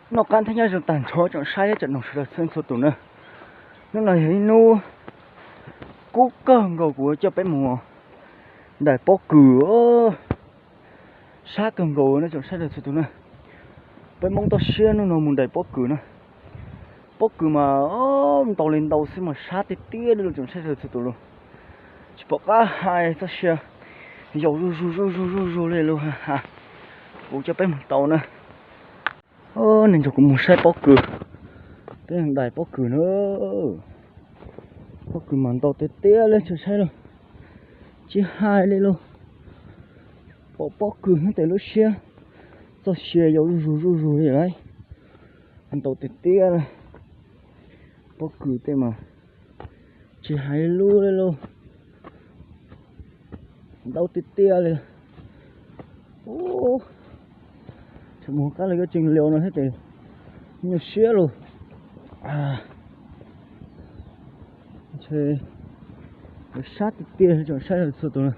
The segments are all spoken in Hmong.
Noj qab thiab nyob zoo tag nrho tsoom saib thiab tsoom mloog sawv daws txhua txhua tus na. Hnub no yog ib hnub kub kawg nkaus, kuv coj peb mus ntais pob kws. Sab kawg nkaus no tsoom saib sawv daws txhua tus na. Peb Hmoob toj siab hnub no mus ntais pob kws na. Pob kws mas ntau li ntau xwb mas sab tiag tiag li los tsoom saib sawv daws txhua tus los. Tsis pom qab hais, txoj sia yau zuj zus zuj zus zuj zus li los ha. Kuv coj peb mus tau na. Neeg nrog kuv mus saib pob kws, peb ntais pob kws na. Pob kws mas ntau tiag tiag li tsoom saib los, tsis hais li los. Pom pob kws hnub tes lub siab, txoj sia yau zuj zus zuj zus li lauj. Ntau tiag tiag li. Pob kws tej mas tsis hais lub li los, ntau tiag tiag li. Tseem mus qab los yuav tseem liu no thiab ces nyuaj siab los. Ntshe sab tiag tiag tsoom saib sawv daws txhua tus na.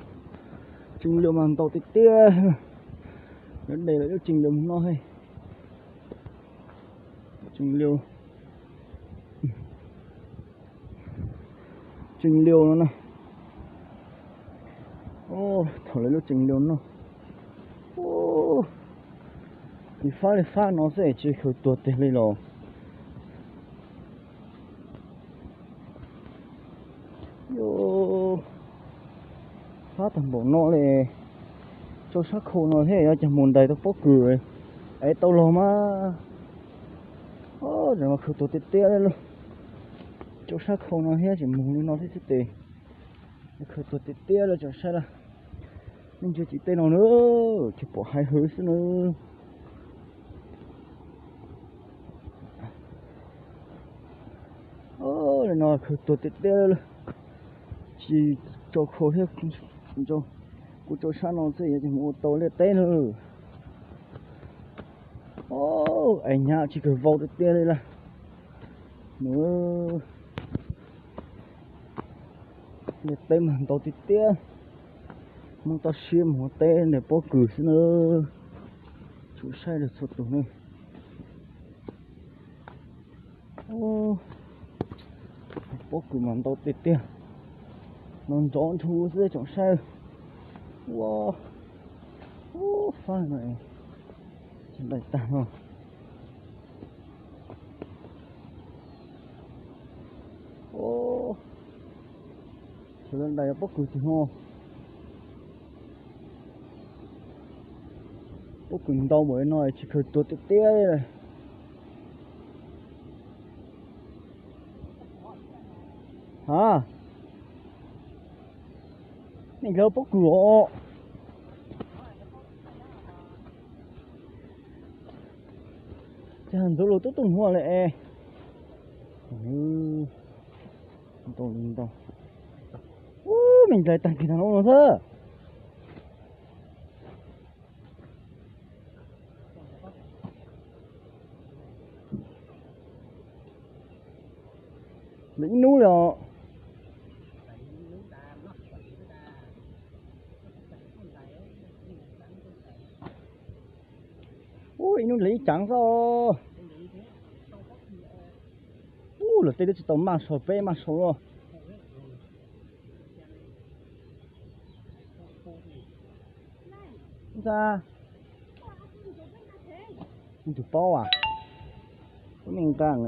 Tseem liu mas ntau tiag tiag. Yuav de lawv lub tseem liu mus noj thiab. Tseem liu, tseem liu no na. Thaum lawv lub tseem liu no, tiv fab li fab no xwb es tsis khaws tuag tiag li los. Yuav fab tag npaum no li, rau sab khau no thiab yuav cas mus ntais tau pob kws es tau los mas. Tseem khaws tuag tiag tiag li lauj. Rau sab khau no thiab tseem mus li no thiab xwb ces khaws tuag tiag tiag li tsoom saib lauj. Nej ntsia tim tej no na, tsis pom hais hwv xwb na. Li no khaws tuag tiag tiag li, tsis tso khau thiab. Kuv rau sab no xwb yuav tsis mus ua tau liaj teb na. Es nyab tsis kawg vau tiag tiag li lauj. Liaj teb mas ntau tiag tiag. Hmoob toj siab mus ua teb ntais pob kws xwb na. Tsoom saib sawv daws txhua tus ne. Pob kws mas ntau tiag tiag. No nrov nrhu xwb tsoom saib. Ua, fab no, ntais tag no. Sawv daws ntais pob kws tiag no. Pob kws ntau npaum li no tsis khaws tuag tiag tiag li. Ha, nej ncaws pob kws os. Cas ntxuav lus tub tuj hnuav li es. Ntau li ntau. Ub, me ncaim tag kiag tag no no xwb. Lawv ib hnub li os. Ub, ib hnub lawv ib caav xwb. Ub, luag tej twb tsis tau maj sau, peb maj sau los. Ntag, tus paub as, ub, me nqaj.